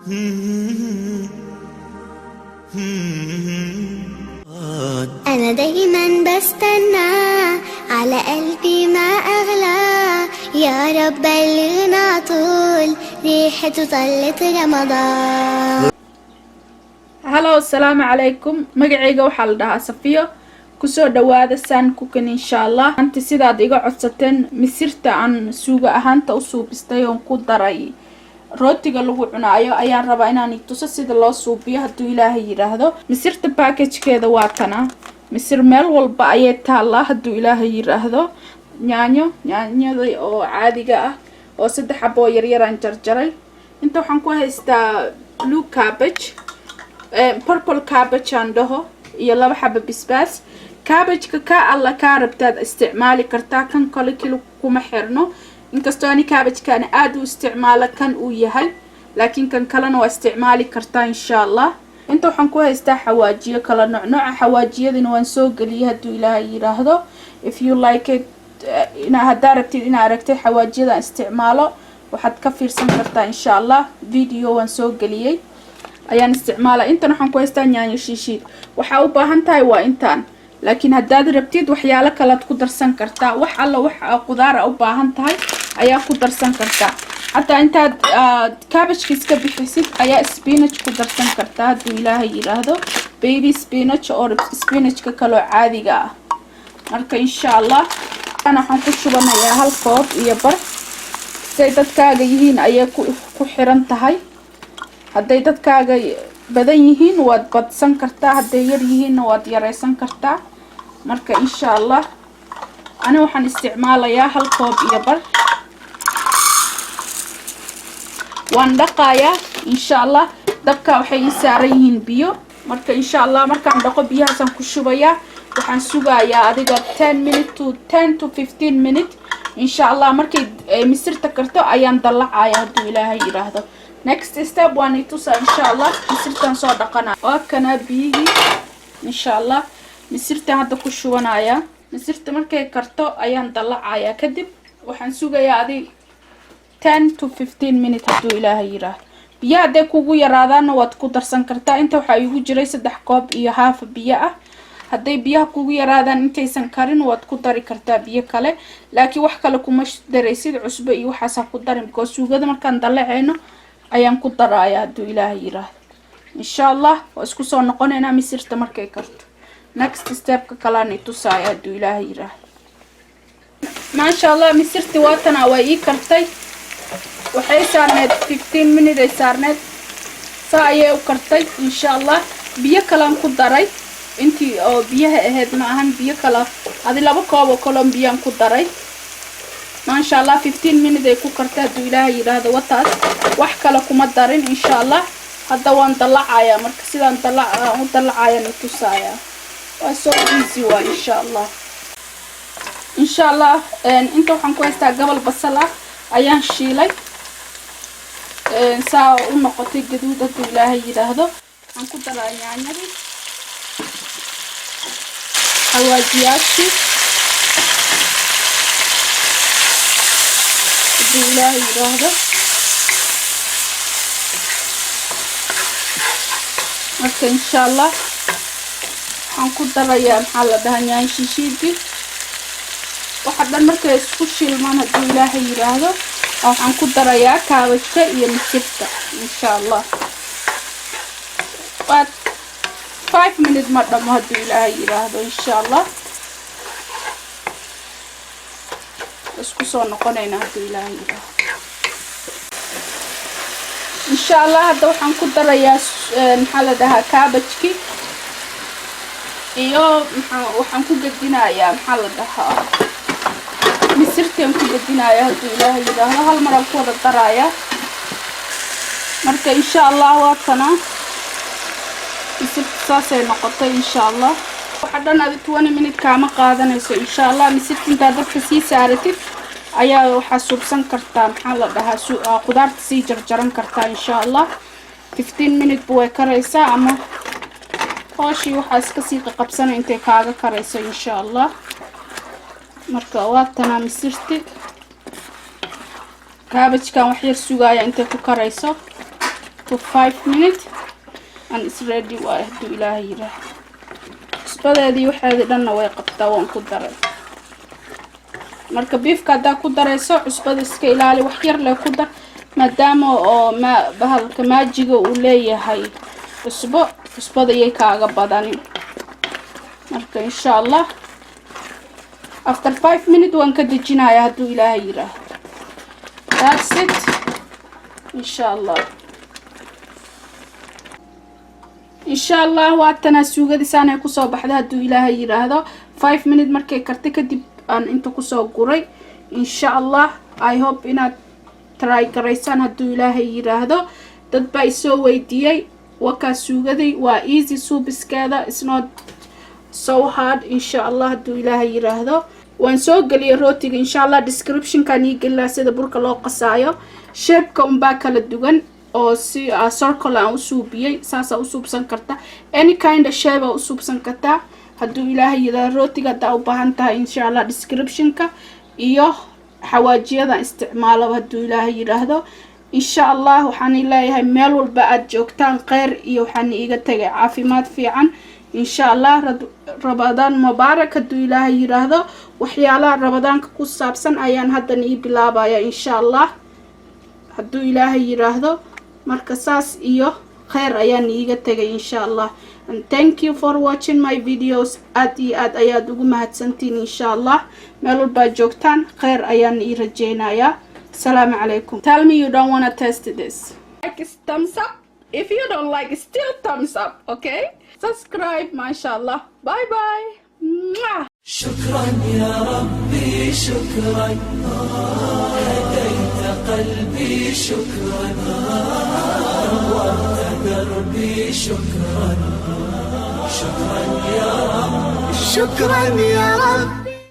أنا دايما بستنى على قلبي ما أغلى، يا رب بلغنا طول ريحته طلت رمضان. Hello, asalaamu calaykum. Magacayga waxaa la dhahaa Safiyo. Kusoo dhawaada San Cooking. Insha Allah anti sidaad iga codsateen, misirta aan suuga ahaanta u suubistay oon ku daray rootiga lagu cunaayo ayaan rabaa inaan ituso sida loo suubiyo, hadduu Ilaahay yidhaahdo. Misirta packagekeeda waa tana. Misir meel walba ayay taallaa, hadduu Ilaahay yidhaahdo. Yaanyo, yaanyada oo caadiga ah oo saddex xabo oo yaryaraan jarjaray. Inta waxaan ku haystaa blue cabbage, purple cabbage aan dhaho, iyo laba xabo bisbaas. Cabbageka ka alla kaa rabtaad isticmaali kartaa, kan kale kilo kuma xirno. Inkastoo ani cabbagekaana aada u isticmaalo kan uu yahay, laakiin kan kalena waa isticmaali kartaa, insha Allah. Inta waxaan ku haystaa xawaajiyo kala nooc nooca. Xawaajiyadina waan soo geliyay, hadduu Ilaahay yidhaahdo. If you like it, ina haddaa rabtid inaa aragtay xawaajiyadan isticmaalo, waxaad ka fiirsan kartaa, insha Allah, video waan soo geliyey ayaan isticmaala. Intan waxaan ku haystaa yaanyo shiishiid. Waxaa u baahan tahay waa intaan, laakiin haddaad rabtid waxyaalo kalead ku darsan kartaa. Wax alla wax qudaara u baahan tahay ayaa ku darsan kartaa. Xataa intaad cabbageka iska bixisid ayaa spinach ku darsan kartaa, hadduu Ilaahay yidhaahdo, baby spinach oo spinachka kaloo caadiga ah. Marka insha Allah waxaan ku shubanayaa hal koob iyo bar. Say dadkaaga yihiin ayay ku xiran tahay. Hadday dadkaaga badan yihiin waad badsan kartaa, hadday yar yihiinna waad yareysan kartaa. Marka insha Allah ani waxaan isticmaalayaa hal koob iyo bar. Waan dhaqayaa, insha Allah. Dabka waxay ii saaran yihiin biyo. Marka insha Allah markaan dhaqo, biyahaasaan ku shubayaa. Waxaan sugayaa adiga 10 minute to 10 to 15 minute, insha Allah. Markay misirta karto ayaan dallacaya, hadduu Ilaahay yidhaahdo. Next step waan itusaa, insha Allah. Misirtaan soo dhaqanaya. Waa kanaa biyihii. Insha Allah misirtaan hadda ku shubanaya. Misirta markay karto ayaan dallacaya. Kadib waxaan sugayaa adi 10 to 15 minute, hadduu Ilaahay yidhaahdo. Biyo hadday kugu yaraadaanna waad ku darsan kartaa. Inta waxaa igu jiray saddex koob iyo half biyo ah. Hadday biyaha kugu yaraadaan intaysan karin, waad ku dari kartaa biyo kale, laakiin wax kale kuma daraysid. Cusbo iyo waxaasaa ku darin, because suugada markaan dallaceyno ayaan ku daraya, hadduu Ilaahay yiraahdo. Insha Allah waa isku soo noqonaynaa misirta markay karto. Next stepka kalean itusaaya, hadduu Ilaahay yiraahdo. Maasha Allah, misirti waatana, waa ii kartay. Waxay saarneed 15 minute ay saarneed. Saa ayay u kartay, insha Allah. Biyo kalean ku daray. Intii oo biyaha ahayd ma ahan, biyo kale adi laba koob oo kaloon biyaan ku daray. Maasha Allah, 15 minute ay ku kartay, hadduu Ilaahay yidhaahdo. Wataas, wax kale kuma darin, insha Allah. Hadda waan dallacayaa. Marka sidaan dalac u dallacayaan itusayaa. Waa so easy waa, insha Allah. Insha Allah inta waxaan ku haystaa gabal basal ah ayaan shiilay, saa u noqotay gaduud, hadduu Ilaahay yidhaahdo. Waxaan ku daraa yaanyadii, xawaajiyaashii, hadduu Ilaahay yidhaahdo. Marka insha Allah waxaan ku darayaa, maxaa la dhahaa, yaanyo shishiidii. Waxa dhan markay isku shilmaan, hadduu Ilaahay yidhaahdo, waxaan ku darayaa cabbageka iyo misirta, insha Allah. Waa 5 minute ma dhamo, hadduu Ilaahay yidhaahdo. Insha Allah isku soo noqonayna, hadduu Ilaahay yidhaahdo. Insha Allah hadda waxaan ku darayaa, maxaa la dhahaa, cabbageki iyo maxaa waxaan ku gedinayaa, maxaa la dhahaa, misirtaan ku gedinayaa, hadduu Ilaahay yidhaahdo. Hal maraan ku wada darayaa. Marka insha Allah waa kana, misirta saasay noqotay, insha Allah. Waxa dhan adi 20 minute kaama qaadanayso, insha Allah. Misirta intaad dabka sii saaratid ayaa waxaa suubsan kartaa, maxaa la dhahaa, qudaarta sii jarjaran kartaa, insha Allah. 15 minute bu way karaysaa, ama hooshii waxaa iska sii qaqabsana intay kaaga karayso, insha Allah. Marka waa tanaa misirti. Cabbagekan wax yar sugaaya intay ku karayso. to 5 minutes and it's ready waay, hadduu Ilaahay yiraahdo. Cusbadeedii waxeedii dhanna way qabtaa, waan ku daray. Marka beefka haddaa ku darayso, cusbada iska ilaali, wax yar leh ku dar, maadaama oo ma bahalka Maggiga uu leeyahay cusbo. Cusbada iyay kaaga badanin. Marka insha Allah after 5 minute waan ka dejinaya, hadduu Ilaahay yiraahdo. That's it, insha Allah. Insha Allah waatanaa suugadii saanay kusoo baxday, hadduu Ilaahay yiraahdo. 5 minute markay kartay kadib aan inta kusoo guray. Insha Allah I hope inaad try garaysaan, hadduu Ilaahay yiraahdo. Dad baa isoo weydiiyey. Wakaa suugaday, waa easy suubiskeeda, is not so hard. Insha Allah, hadduu Ilaahay yiraahdo, waan soo geliyay rootiga. Insha Allah descriptionkan ii gelilaa sida burka loo qasaayo. Shapeka unbaa kala duwan oo si circle aan u suubiyey, saasaa u suubsan karta, any kind of shape aa u suubsan kartaa, hadduu Ilaahay yiraahdo. Rootiga haddaa u baahan tahay, insha Allah descriptionka iyo xawaajiyadan isticmaalo, hadduu Ilaahay yiraahdo. Insha Allah waxaan leeyahay meel walba aada joogtaan kheyr iyo waxaan iiga tegay caafimaad fiican. Insha Allah Ramadaan mubaarak, hadduu Ilaahay yiraahdo. Waxyaalaha Ramadaanka ku saabsan ayaan haddan ii bilaabaya, insha Allah, hadduu Ilaahay yiraahdo. Marka saas iyo kheyr ayaan iiga tegay, insha Allah. And thank you for watching my videos. Aad iyo aad ayaad ugu mahadsantiin. Insha Allah meel walbaad joogtaan kheyr ayaan ii rajeynayaa. Asalaamu calaykum. Tell me you don't wanna test this. Like is thumbs up. If you don't like, still thumbs up. Okay, subscribe. Masha Allah, bye bye. Mwah. شكرا يا ربي، شكرا، هديت قلبي، شكرا، نورت دربي، شكرا، شكرا يا رب. شكرا يا رب.